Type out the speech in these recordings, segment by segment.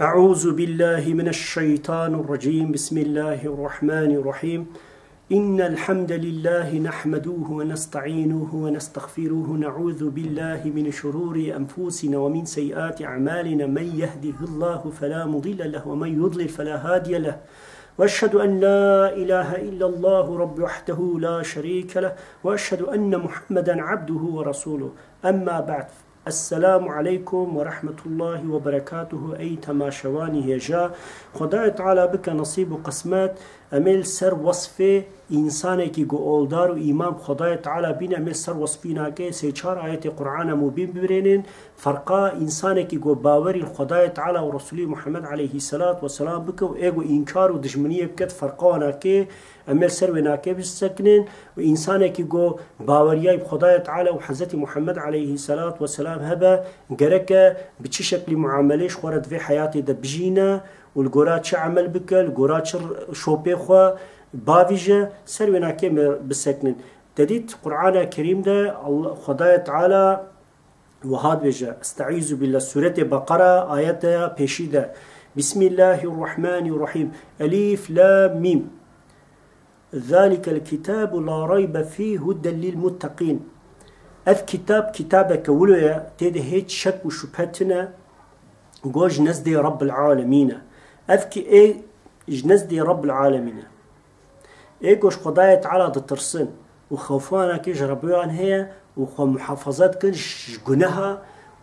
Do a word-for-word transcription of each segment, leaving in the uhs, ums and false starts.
أعوذ بالله من الشيطان الرجيم. بسم الله الرحمن الرحيم. إن الحمد لله نحمده ونستعينه ونستغفره، نعوذ بالله من شرور أنفسنا ومن سيئات أعمالنا، من يهده الله فلا مضل له ومن يضلل فلا هادي له، وأشهد أن لا إله إلا الله رب وحده لا شريك له، وأشهد أن محمدا عبده ورسوله. أما بعد. Esselamu aleykum ve rahmetullahi ve berekatuhu. Ey temaşevanî hêja, Xwedayê Teala bike nesîb û qismet, em ê li ser wesfê însanekî ku oldar û îman bi Xwedayê Teala bîne, em ê ser wesfî nake, sê çar ayetê Qur'ana Mubîn bibirênin. Ferqa însanekî ku bawerî li Xwedayê Teala û Resulî Muhammed aleyhî selat ve selam bike û ê ku înkar û dijminiyê bike, ferqa wan nake. Em ê li ser wê nake bisekinin û însanekî ku baweriyayî bi Xwedayê Teala û Hezretî Muhammed aleyhî selat ve selam hebe, gereke bi çi şeklî muamelê ji xwe re di vê heyatê de bijîne û li gora çi emel bike, li gora çi r-, şopê xwe bavîje, ser wê nake me bisekinin. Te dît Qur'ana Kerîm de Allah, Xwedayê Teala wiha dibêje, Estaizu billah, Sûretê Beqera, ayeta pêşî de, Bismillahirrahmanirrahîm. Elîf, Lam, Mîm. Zalikel kitabu la raybe fî huden lil mutteqîn. Ev kitab, kitabeke wilo ye, tê de hêç şek û şubhe tine, go ji nezdê Rabbil Alemîn e. Ev ki ê ji nezdê Rabbil Alemîn e. Ê ku ji Xwedayê Teala ditirsin û xewfanekê ji Rebê wan heye û xwe muhafaza dikin ji guneha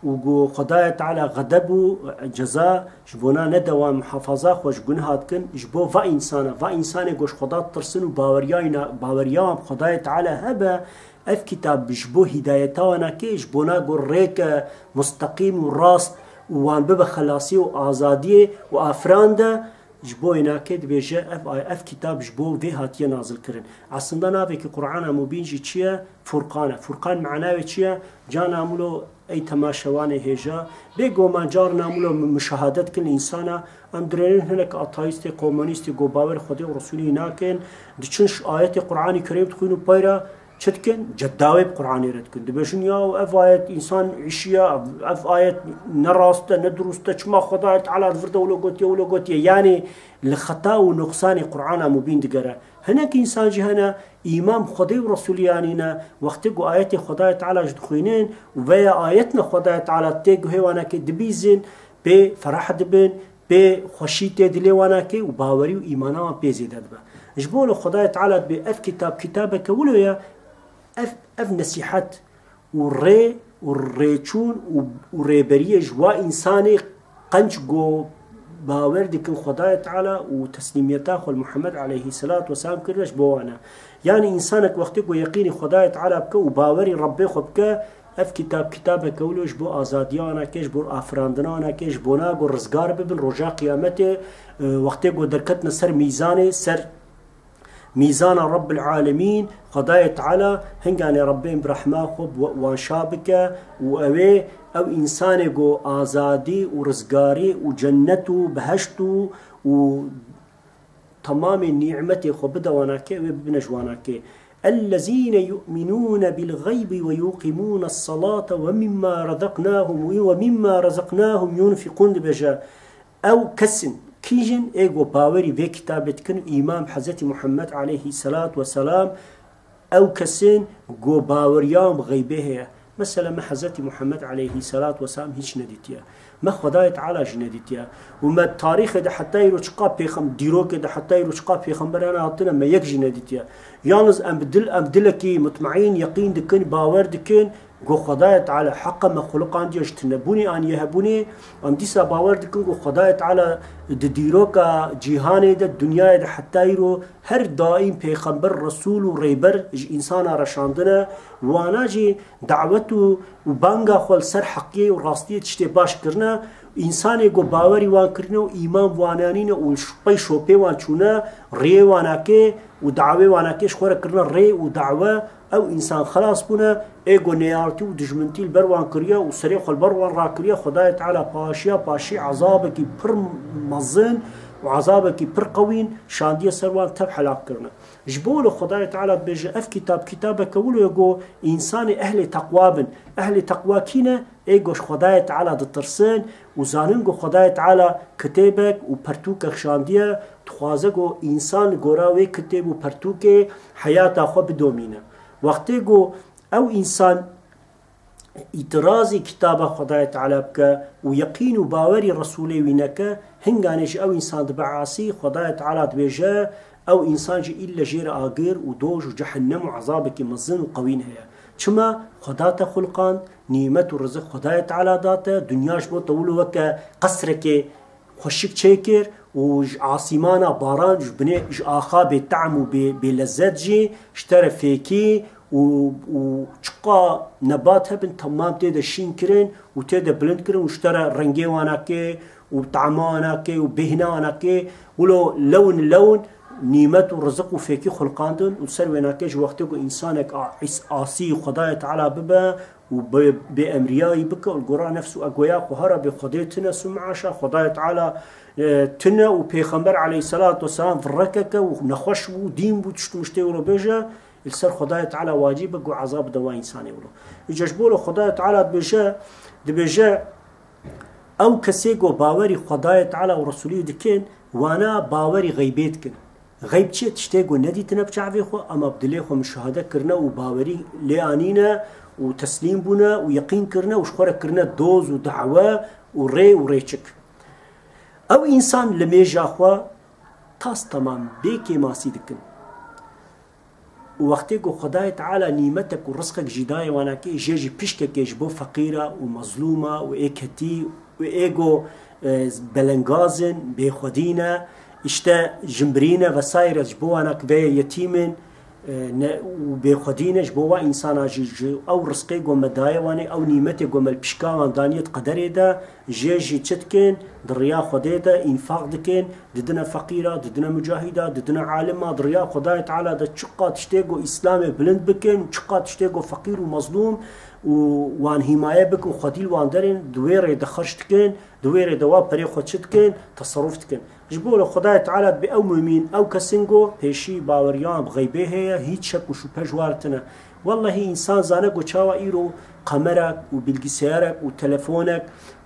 û ku Xwedayê Teala xedeb û ceza ji bona nede wan muhafaza xwe ji guneha dikin, ji bo va însana, va însanê ku ji Xweda ditirsin û baweriya wî na-, baweriya wan bi Xwedayê Teala hebe, ev kitab ji bo hîdayeta wan nake, ji bona ku rêke musteqîm û rast û wan bibe xelasî û azadiyê û afirande, Ji bo wê nake dibêje, ev ay-, ev kitab ji bo vê hatiye nazil kirin. Aslında navekî Qur'ana Mubîn jî çi ye? Furqan e. Furqan mana wê çi ye? Cana mulo ey temaşevanê hêja, bêguman carna mulo mu-, muşahadet kin însana, em dirênin hinek ateîstê, komunîstê, ku bawer Xwedê û Resûlî nakin, diçin ş-, ayetê Qur'anî Kerîm dixwîn û peyra, Çi dikin? Cedawê bi Qur'anê re dikin. Dibêjin, ya ev ayet însan îşiya, ev ayet ne rast e, ne dirust e. Çima Xwedayê Teala di vir de wilo gotiye, wilo gotiye? Yanî li xeta û nuqsanê Qur'ana Mubîn digere. Hinek însan jî hene, îman bi Xwedê û Resûlî yanî ne, wextê ku ayetê Xwedayê Teala jî dixwînin û veya ayetna Xwedayê Teala tê guhê wan nake dibîzin, pê ferah dibin, pê xweşî tê dilê wan nake û bawerî û îmana wan pê zêde dibe. Ji bo li Xwedayê Teala dibê ev kitab, kitabeke wilo ye, ev, ev nesîhet û rê û rêçûn û, û rêberiyê ji wa însanê qenc ku bawer dikin Xwedayê Teala û teslîmiyeta xwe li Muhammed aleyhî selat weselam kirine ji bo wan e. Yanî însanek wextê ku yeqînî Xwedayê Teala bike û bawerî Rebbê xwe bike, Ev kitab, kitabeke wilo ji bo azadiya wan nake, ji bo afirandina wan nake, ji bona ku rizgar bibin roja qiyametê, e, wextê ku derketine ser mîzanê, ser mîzana Rabbil Alemîn, Xwedayê Teala hinganê Rebbên bi rehma xwe bi wan şa bike û ew ê, ew însanê ku azadî û rizgarî û cennet û biheşt û, û temamê nîmetê xwe bide wan nake, ew ê bibine ji wan nake. الذين يؤمنون بالغيب ويقيمون الصلاة ومما رزقناهم، ومما رزقناهم ينفقون dibêje. Ew kes in, kî jin ê ku bawerî vê kitabê dikin û îman bi Hezretî Muhammed aleyhî selat weselam, ew kes in ku baweriyan bi xeybê heye. Mesela me Hezretî Muhammed aleyhî selat weselam hîç nedîtiye. Me Xwedayê Teala jî nedîtiye. Û me tarîxê de heta îro çiqa pêxem-, dîrokê de heta îro çiqa pêxember hene hatine, me yek jî nedîtiye. Yalnız em bi dil, em dilekî mutmaîn, yeqîn dikin, bawer dikin, ku Xwedayê Teala heqa me xuliqandiye ji tinebûnê aniye hebûnê, em dîsa bawer dikin ku Xwedayê Teala di dîroka cîhanê de, dinyayê de heta îro her daîm pêxember, resûl û rêber ji însana re şandine, wana jî dawet û, û banga xwe li ser heqiyê û rastiyê tiştê baş kirine. Însanê ku bawerî wan kirine û îman bi wan anîne û ş-, pey şopê wan çûne, riyê wan nake û dawê wan nake ji xwe re kirine rê û dawe, ew însan xelas bûne, ê ku neyartî û dijmintî li ber wan kiriye û serê xwe li ber wan rakiriye, Xwedayê Teala paşiya paşî ezabekî pir mezin û ezabekî pir qewîn şandiye ser wan, tev helak kirine. Ji bo wilo Xwedayê Teala dibêje, ev kitab, kitabeke wilo ye ku însanê ehlê teqwa bin. Ehlê teqwa kî ne? Ê ku ji Xwedayê Teala ditirsin û zanin ku Xwedayê Teala kitêbek û pertûkek şandiye, dixwaze ku însan li gora wê kitêb û pertûkê heyata xwe bidomîne. Wextê ku ew însan îtirazî kitaba Xwedayê Teala bike û yeqîn û bawerî Resûlê wî neke, hinganê jî ew însan dibe asî, Xwedayê Teala dibêje, ew însan jî îlle jêre agir û doj û cehennem û ezabekî mezin û qewîn heye. Çima? Xweda te xulqand, nîmet û rizik Xwedayê Teala da te, dinya ji bo te wilo weke qesrekê xweşik çêkir û ji asîmana baran ji binê, ji axa bêtehm û bê, bêlezzet jî ji te re fêkî û, û çiqa nebat hebin temam tê de şîn kirin û tê de bilind kirin û ji te re rengê wan ake û tehma wan ake û bêhna wan ake. Wilo lewn lewn nîmet û rizik û fêkî xulqandin û ser wênake ji wextê ku însanek a-, îs-, asî Xwedayê Teala bibe û bê, bêemriyayî bike û li gora nefs û egoya xwe here bê Xwedê tine, sum'aşa Xwedayê Teala, e, tine û Pêxember aleyhisselatu vesselam virrekeke û nexweş bû, dîn bû, tişt û miştê wilo bêje, li ser Xwedayê Teala wacîb e ku ezab bide wa însanê wilo. Îca ji bo wilo Xwedayê Teala dibêje, dibêje, ew kesê ku bawerî Xwedayê Teala û Resûlî dikin, wana bawerî xeybê dikin. Xeyb çi ye? Tiştê ku nedîtine bi çavê xwe, ama bi dilê xwe muşahede kirine û bawerî lê anîne û teslîm bûne û yeqîn kirine û ji xwe re kirine doz û dawe û rê û rêçik. Ew însan li mêja xwe tas temam bê kêmasî dikin. Û wextê ku Xwedayê Teala nîmetek û rizqek jî dayê wanakê, jê jî pişkekê ji bo feqîra û mezlûma û ê ketî û ê ku, e, belengaz in, bêxwedî ne, îşte jimbirî ne vesaire ji bo wanak veye yetîm in, e, ne, û bêxwedî ne, ji bo wa însana jî, ji ew rizqê ku me daye wanê, ew nîmetê ku me li pişka wan daniye di qederê de, jê jî çi dikin? Di riya Xwedê de înfaq dikin, didine feqîra, didine mucahîda, didine alima, di riya Xwedayê Teala de çiqa tiştê ku Îslamê bilind bikin, çiqa tiştê ku feqîr û mezlûm û wan hîmaye bikin, xwedî li wan derên, di wê rê de xerc dikin, di wê rê de wa perê xwe çi dikin, teserruf dikin. Ji bo li Xwedayê Teala dibê ew mumîn, ew kesin ku pêşî baweriyan bi xeybê heye, hîç şek û şûbhe ji war tine. Wellehî însan zane ku çawa îro kamerek û bilgisayarek û telefonek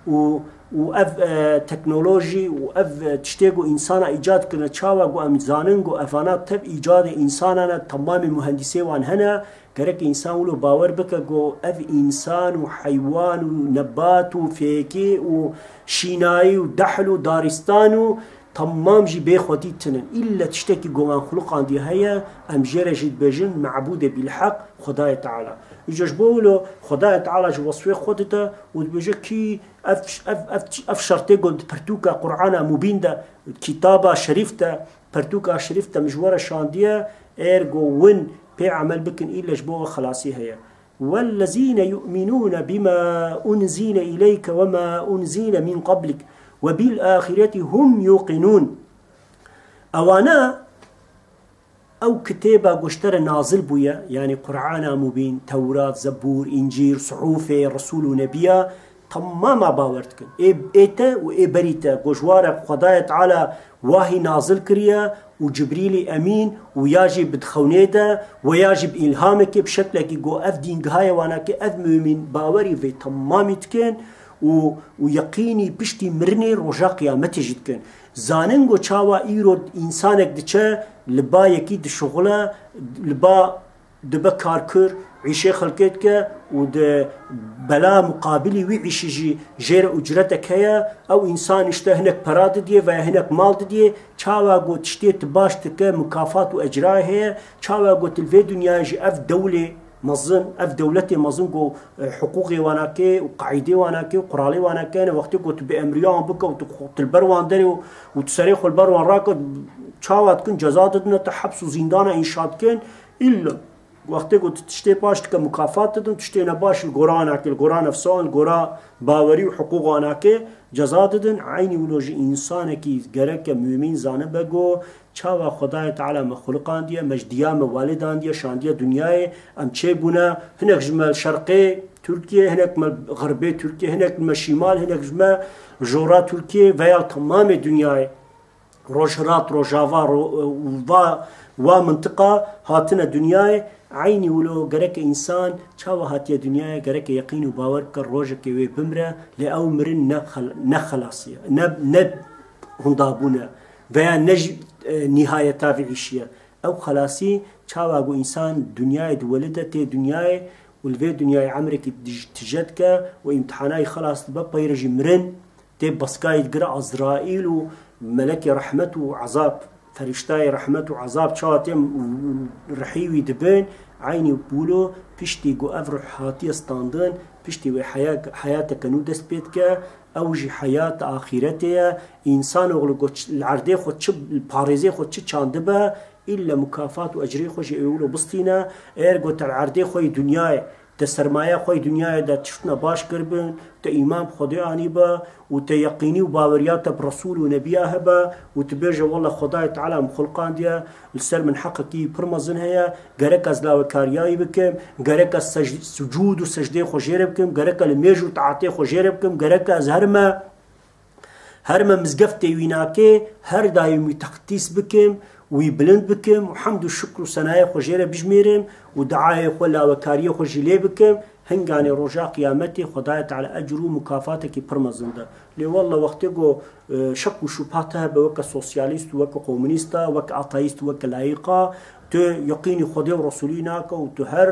û, û ev, e, teknolojî û ev, e, tiştê ku însana îcad kirine, çawa ku em zanin ku evana tev îcadê însanan e, temamê muhendîsê wan hene, gerek însan wilo bawer bike ku ev însan û heywan û nebat û fêkê û şînayî û dehl û daristan û temam jî bê xwedî tinin. Îlle tiştekî ku wan xuluqandiye heye, em jê re jî dibêjin mebûdê bîlheq, Xwedayê Teala. Îca ji bo wilo Xwedayê Teala ji wesfê xwe dide û dibêje kî ev, ev, ev, ev şertê ku di pirtûka Qur'ana Mubîn de, kitaba şerîf de, pirtûka şerîf de min ji we re şandiye, êr ku win pê emel bikin, îlle ji bo we xelasî heye. والذين يؤمنون بما أنزل إليك وما أنزل من قبلك وبالآخرة هم يوقنون. Ewana ew kitêba ku ji te re nazil bûye, yanî Qur'ana Mubîn, Tewrat, Zebûr, Încîl, Suhufê, Resul û Nebiya, temama bawer dikin. Ê, ê te û ê berî te, ku ji wa re Xwedayê Teala wahî nazil kiriye û Cibrîlî Emîn û ya jî bi di xewnê de we ya jî bi îlhamekê, bi şeklekî ku ev dîngiha ye wanakê, ev mumîn bawerî vê temamî dikin û, û yeqînî piştî mirinê roja qiyametê jî dikin. Zanin ku çawa îro însanek diçe li ba yekî dişuxile, li ba dibe karkir, îşê xelkê dike û di bela muqabilî wî îşî jî jê re ucretek heye, ew însan îşte hinek pera didiye veya hinek mal didiye, çawa got tiştê tu baş dike, mukafat û ecrayê heye, çawa got li vê dinyayê jî ev dewlê mezin, ev dewletê mezin ku, e, hiqûqê wan ake û qaîdê wan ake û quralê wan ake hene, wextê ku tu bêemriya wan bike û tu xwe, tu li ber wan derê û, û tu serê xwe li ber wan rake, çawa dikin, ceza didine te, heps û zîndana înşa dikin, îlla Wextê ku tu tiştê baş dike, mukafat didin, tiştê nebaş li gora anakê, li gora nefsa wan, li gora bawerî û hiqûqa anakê ceza didin. Eynî wilo jî însanekî gereke mumîn zanibe ku çawa Xwedayê Teala me xuliqandiye, me ji diya me walidandiye, şandiye dinyayê, em çêbûne, hinek ji me li şerqê Tirkiyê, hinek me li xerbê Tirkiyê, hinek li me şîmal, hinek ji me jora Tirkiyê veya li temamê dinyayê. Rojhilat, Rojava, ro-, û va, wa mintiqa hatine dinyayê, eynî wilo gereke însan çawa hatiye dinyayê, gereke yeqîn û bawer bike rojekê wê bimre, lê ew mirin ne xel-, ne xelasî ye, ne, ne hundabûn e veya ne jî, e, nîhayeta vî îşî ye. Ew xelasî çawa ku însan dinyayê diwelide tê dinyayê û li vê dinyayê emrekî dij-, tije dike û îmtihanayî xelas dibe, peyre jî mirin tê baskayî digire Azraîl û melekê rehmet û ezab, ferîştayê rehmet û ezab çawa têm rihî wî dibin, eynî wilo piştî ku ev ruh hatiye standin, piştî wê heya-, heyateke nû dest pê dike, ew jî heyata axîretê ye. Însanoxlu ku ç-, li erdê xwe çi, li parêzê xwe çi çandibe, îlle mukafat û ecrê xwe jî ê wilo bistîne. Eger ku te li erdê xwe yê dinyayê, te sermaya xwe yê dinyayê de tiştine baş kiribin, te îman bi Xwedê anîbe û te yeqînî û baweriya te bi Resûl û Nebiya hebe û tu bêje, Wele Xwedayê Teala min xulqandiye, li ser min heqekî pir mezin heye, gerek ez lawekariyayî bikim, gerek ez sec-, sucûd û secdeyê xwe jê re bikim, gerek ez li mêj û taetê xwe jê re bikim, gerek ez herime, herime mizgeftê wî nakê, her daîm wî teqdîs bikim, wî bilind bikim û hemd û şukr û senayê xwe jê re bijmêrim û diayê xwe, lawekariyê xwe jî lê bikim, hinganê roja qiyametê Xwedayê Teala ecr û mukafatekî pir mezin de. Lê welle wextê ku, e, şek û şubha te hebe weke sosyalîst û weke komunîsta, weke ateîst û weke layîqa, tu yeqînî Xwedê û Resûlî nake û tu her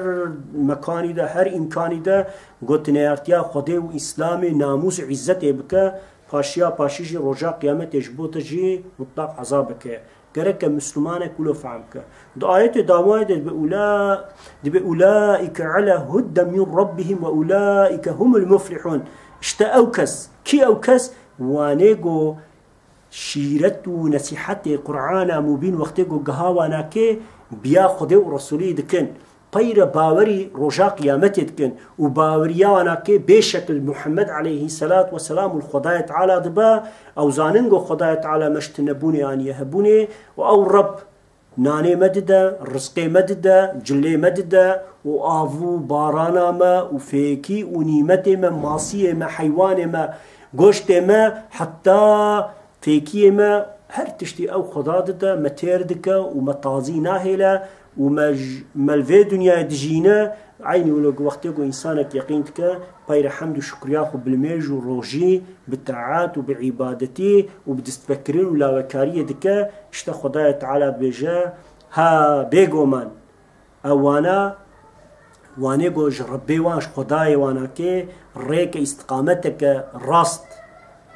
mekanî de, her îmkanî de gotineyartiya Xwedê û Îslamê namûs û îzzetê bike, paşiya paşî jî roja qiyametê ji bo te jî mutlaq ezabek e. Gereke Mislimanek wilo fehm bike. Di ayetê dawayê de dibe, ula, dibe, ulaîke ala hudden min rabbihim ve ulaîke humul muflihun. İşte ew kes. Kî ew kes? Wanê go şîret û nesîhetê Qur'ana Mubîn wextê ku giha wana kê, biya Xwedê û Resûlî dikin, peyre bawerî roja qiyametê dikin û baweriya wana kê bêşekil Muhammed aleyhî selat we selam û li Xwedayê Teala dibe, ew zanin ku Xwedayê Teala me ji tinebûnê aniye hebûnê û ew Reb nanê me dide, rizqê me dide, cilê me dide û av û barana me û fêkî û nîmetê me, masiyê me, heywanê me, goştê me, heta fêkiyê me, her tiştî ew Xweda dide, me têr dike û me tazî nahêle û me j-, me li vê dinyayê dijîne. Eynî wilo ku wextê ku însanek yeqîn dike, peyre hemd û şukriya xwe bi limêj û rojî, bi taat û bi îbadetî û bi destvekirin û lawekariyê dike, işte Xwedayê Teala dibêje, ha, bêgoman, ew wana, wanê ku ji Rebbê wan, ji Xwedayê wana kê rêke îstiqameteke rast,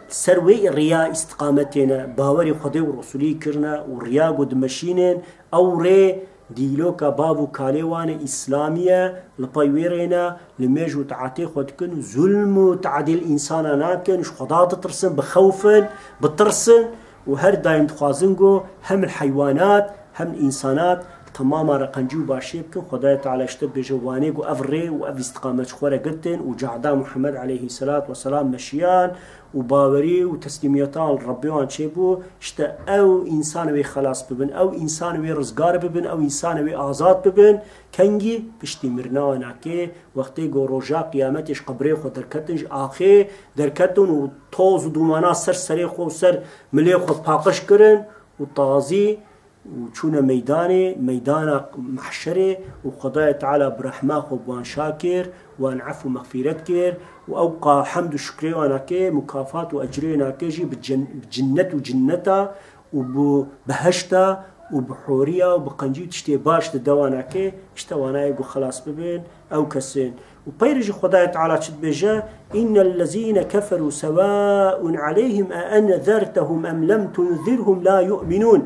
ser wê riya îstiqametê ne, bawerî Xwedê û Resûlî kirine û riya ku dimeşînin, ew rê dîloka bav û kalê wan e, Îslamî ye, li pey wê rê ne, li mêj û taetê xwe dikin û zulm û tadî li însana nakin, ji Xweda ditirsin, bixewfin, bitirsin û her daîm dixwazin ku hem li heywanat, hem li însanat temama re qencî û başiyê bikin. Xwedayê Teala işte dibêje, wanê ku ev rê û ev îstiqamet ji xwe re girtin û cehda Muhammed aleyhî selat we selam meşiyan û bawerî û teslîmiyeta wan li Rebbê wan çêbû, işte ew însan wê xelas bibin, ew însan wê rizgar bibin, ew însan wê azad bibin. Kengî? Piştî mirina wana kê, wextê ku roja qiyametê ji qebrê xwe derketin, ji axê derketin û toz û dûmana ser serê xwe û ser milê xwe paqij kirin û tazî û çûne meydanê, meydana mehşerê û Xwedayê Teala bi rehma xwe bi wan şa kir, wan ef û mexfîret kir û ew qa hemd û şukrê wana kê, mukafat û ecrê wana kê jî bi cen-, bi cinnet û cinneta û bi behişta û bi horiya û bi qencî û tiştê baş dide wana kê, işte wanayê ku xelas bibin, ew kesên. Û peyre jî Xwedayê Teala çi dibêje? Înnellezîne keferû sewâun aleyhim e enzertehum em lem tunzirhum la yu'minûn.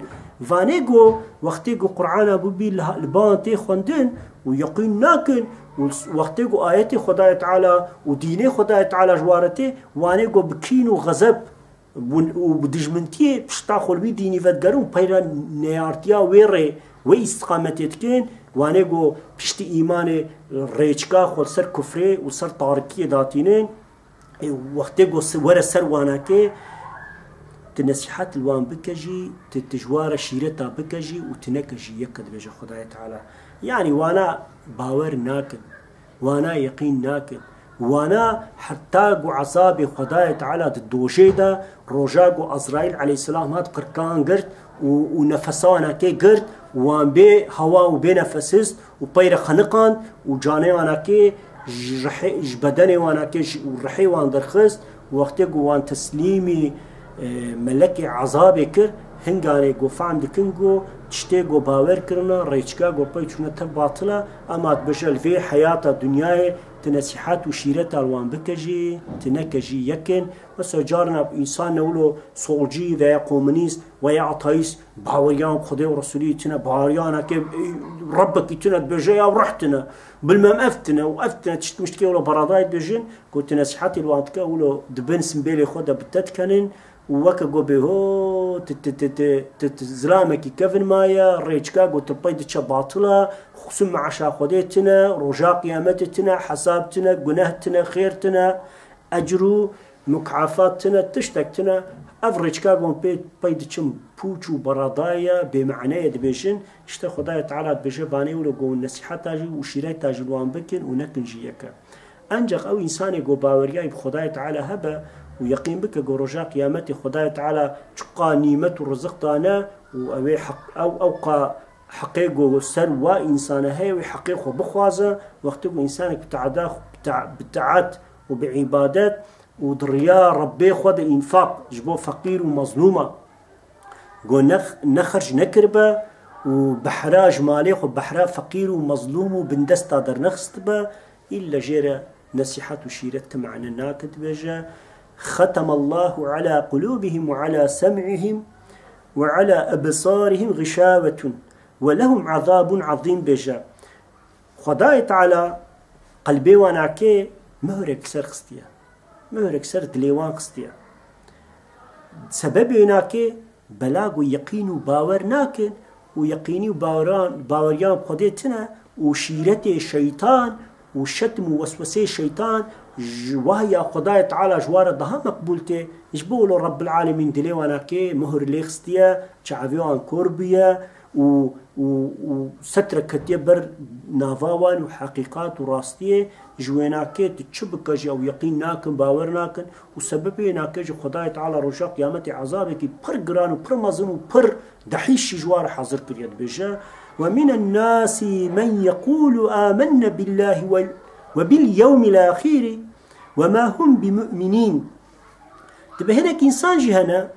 Vanê ku wextê ku Qur'ana bû bî li, li ba wan tê xwendin û yeqîn nakin û wextê ku ayetê Xwedayê Teala û dînê Xwedayê Teala ji wan re tê, wanê ku bi kîn û xezeb û, û bi dijmintiyê pişta xwe li wî dînî vedigerin û peyra neyartiya wê rê, wê îstiqametê dikin, wanê ku piştî îmanê rêçika xwe li ser kufrê û ser tarikiyê datînin, ê, wextê ku se-, were ser wanakê, tu nesîhet li wan bike jî, tu, tu ji wan re şîreta bike jî û tu neke jî, yek dibêje Xwedayê Teala. Yanî wana bawer nakin. Wana yeqîn nakin. Wana heta ku ezabê Xwedayê Teala di dojê de, roja ku Azraîl aleyhisselam hat qirkan girt û, û nefesa wana kê girt, wan bê hewa û bê nefes hist û pey re xeniqand û canê wana kê ji rihê, ji bedenê wana kê ji, û rihê wan derxist. Wextê ku wan teslîmî, e, melekê ezabê kir, hinganê ku fehm dikin ku tiştê ku bawer kirine, rêçika ku pey çûne tev batil e, ema dibêje li vê heyata dinyayê tu nesîhet û şîreta li wan bike jî, tu neke jî yekin. Mesela carna însan ne wilo solcî veya komûnîst veya ateîst baweriyan Xwedê û Resûlî tune, baweriyan ke, e, Rebbekî tune dibêje ya rih tune, bilmem ev tune û ev tune, tişt miştkê wilo beradayê dibêjin, ku tu nesîhetê li wan dike, wilo di bin simbêlê xwe de bi te dikenin û weke ku bê ho, ti, ti, ti, ti, ti, ti zilamekî kevin maye, rêçika ku tu pey diçe batil e, xusûm meaşa Xwedê tune, roja qiyametê tune, hesab tune, guneh tune, xêr tune, ecr û mukafat tune, tiştek tune. Ev rêçika ku pê, pey diçin pûç û beradayê ye, bêmane ye dibêjin. Îşte Xwedayê Teala dibêje, banê wilo ku nesîheta jî û şîreta jî li wan bikin û nekin jî yeke. Enceq ew însanê ku baweriyayî bi Xwedayê Teala hebe û yeqîn bike ku roja qiyametê Xwedayê Teala çiqa nîmet û riziq dane û ew ê heq, ew, ew qa heqê ku ser wa însane heye, wê heqê xwe bixwaze, wextê ku însanek bi teada, bi te-, bi teat û bi îbadet û di riya Rebbê xwe de înfaq ji bo feqîr û mezlûma, ku ne, ne xerc nekiribe û behra ji malê xwe, behra feqîr û mezlûm û bindesta dernexistbe, îlle jê re nesîhet û şîret ti mane nake, dibêje, "Xetemallahu ala qulûbihim we ala sem'ihim we ala ebsarihim xişawetun we lehum azabun azîm," bêje. Xwedayê Teala qelbê wan akê mihrek ser xistiye. Mihrek ser dilê wan xistiye. Sebebê wê nakê bela ku yeqîn û bawer nakin û yeqînî û baweran, baweriyan Xwedê tine û şîretê şeytan û şetm û wesweseyê şeytan ji wahya Xwedayê Teala ji wa re daha meqbûl tê. Ji bo wilo Rebbil Alemîn dilê wan akê muhr lê xistiye, çavê wan kor bûye û, û, û setre ketiye ber nava wan û heqîqat û rastiyê. Ji wênakê tu çi bike jî ew yeqîn nakin, bawer nakin û sebebê wênakê jî Xwedayê Teala roja qiyametê ezabekî pir giran û pir mezin û pir dehîş jî ji wan re hazir kiriye. Dibêje, "Ve minen nasi men yekulu amenne billahi ve, ve bil yewmil ahiri ve ma hum bi mu'minin." Dibe hinek însan jî hene,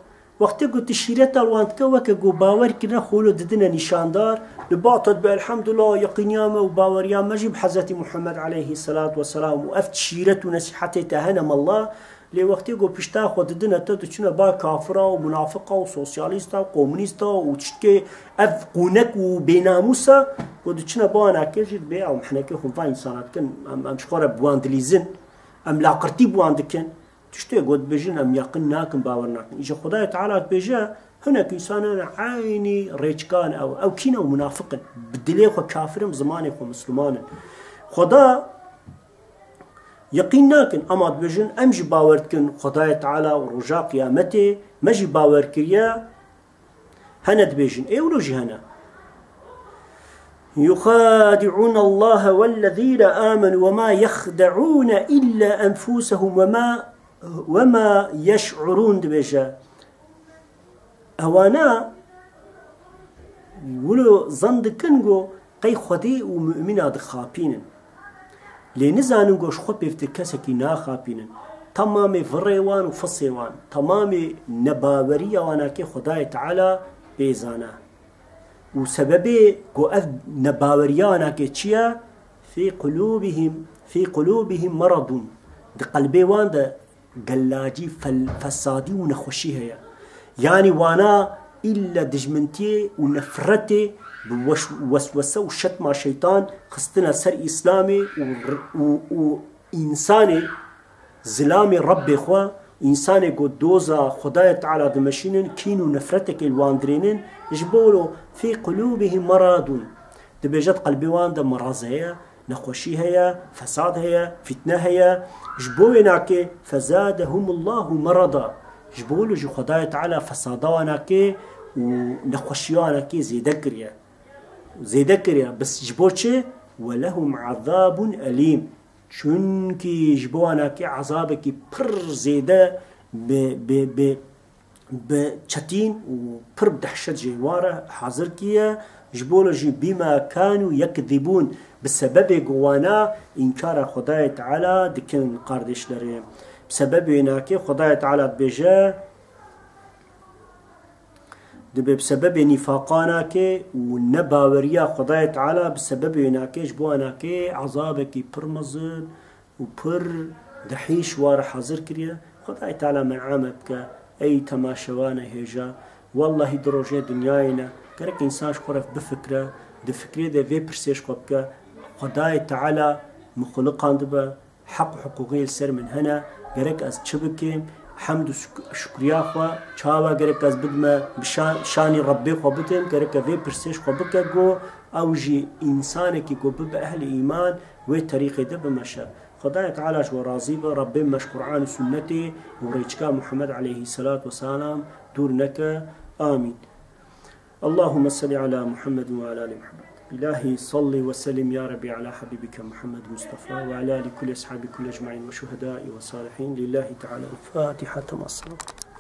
wextê ku tu şîreta li wan dike, weke ku bawer kirine xwe wilo didine nîşandar, li ba te dibe, "Elhamdulillah, yeqîniya me û baweriya me jî bi Hezretî Muhammed aleyhisselatu vesselam û ev şîret û nesîhetê te hene malla." Lê wextê ku pişta xwe didine te, diçine ba kafira û munafiqa û sosyalîsta û komûnîsta û tiştkê ev qûnek û bênamûsa, ku diçine ba wan akê jî dibê, "Ew mihnekê xwe va însana dikin, em, em ji xwe re bi wan dilîzin, em laqirtî bi wan dikin." Tiştê ku dibêjin em yaqin nakin, bawer nakin. Îja Xwedayê Teala dibêje, hinek însan hene eynî rêçikan ew. Ew kî ne? Ew munafiq in. Bi dilê xwe kafir in, bi zimanê xwe misliman in. Xweda yeqîn nakin, ama dibêjin em jî bawer dikin Xwedayê Teala û roja qiyametê, me jî bawer kiriye. Hene dibêjin, ê wilo jî hene. "Yuxadi'ûne Allahe wellezîne âmenû ve mâ yexde'ûne îlle enfûsehum ve mâ, ve mâ yeş'urûn," dibêje. Ewana wilo zan dikin ku qey Xwedê û mumîna dixapînin. Lê nizanin ku ji xwe pêvtir kesekî naxapînin. Temamê virê wan û fisê wan, temamê nebaweriya wan akê Xwedayê Teala pê zana. Û sebebê ku ev nebaweriya wan akê çi ye? Fî qulûbihim, fî qulûbihim meradun. Di qelbê wan de gellacî, fel-, fesadî û nexweşî heye. Yanî wana îlle dijmintiyê û nefretê bi weş-, weswese û şetma şeytan xistine ser Îslamê û r-, û, û însanê zilamê Rebbê xwe, însanê ku doza Xwedayê Teala dimeşînin, kîn û nefretekê li wan dirênin, ji bo wilo fî qulûbihim meradun. Dibêje di qelbê wan de meraz heye, nexweşî heye, fesad heye, fîtne heye. Ji bo wê nakê, "Fezadehumullahu merada." Ji bo wilo jî Xwedayê Teala fesada wan nakê û nexweşiya wan nakê zêde kiriye. Zêde kiriye. Bes ji bo çi? "Ve lehum azabun elîm." Çunkî ji bo wan akê ezabekî pir zêde bi, bi, bi, bi çetîn û pir bi dehşet jê wa re hazir kiriye. Ji bo jî bîma kanû yekdibûn, bi sebebê ku wana înkara Xwedayê Teala dikin, qardêşlerê. Bi sebebê nakê Xwedayê Teala dibêje, Dibe bi sebebê nîfaqanakê û nebaweriya Xwedayê Teala, bi sebebê nakê ji bo anakê ezabekî pir mezin û pir dehîş wa re hazir kiriye. Xwedayê Teala men'ame bike, ey temaşewane hêja. Wellahî di rojê dinyayê ne, gerek însan ji xwe re bifikre, di fikrê de vê pirsê ji xwe bike, Xwedayê Teala min xuliqandibe, heq û hiqûqê li ser min hene, gerek ez çi bikim? Hemd û şuk-, şukriya xwe çawa gerek ez bidime, bi şa-, şanî Rebbê xwe bidim, gerek e vê pirsê ji xwe bike ku ew jî însanekî ku bibe ehlê îman, wê terîqê de bimeşe. Xwedayê Teala ji we razî be, Rebbê me ji Qur'an û Sunnetê û rêçika Muhammed aleyhisselatu vesselam dûr neke. Amîn. اللهم صل على محمد وعلى آل محمد. إلهي صل وسلم يا ربي على حبيبك محمد مصطفى وعلى آل كل أصحاب كل أجمعين وشهداء وصالحين. لله تعالى الفاتحة مع الصلوات.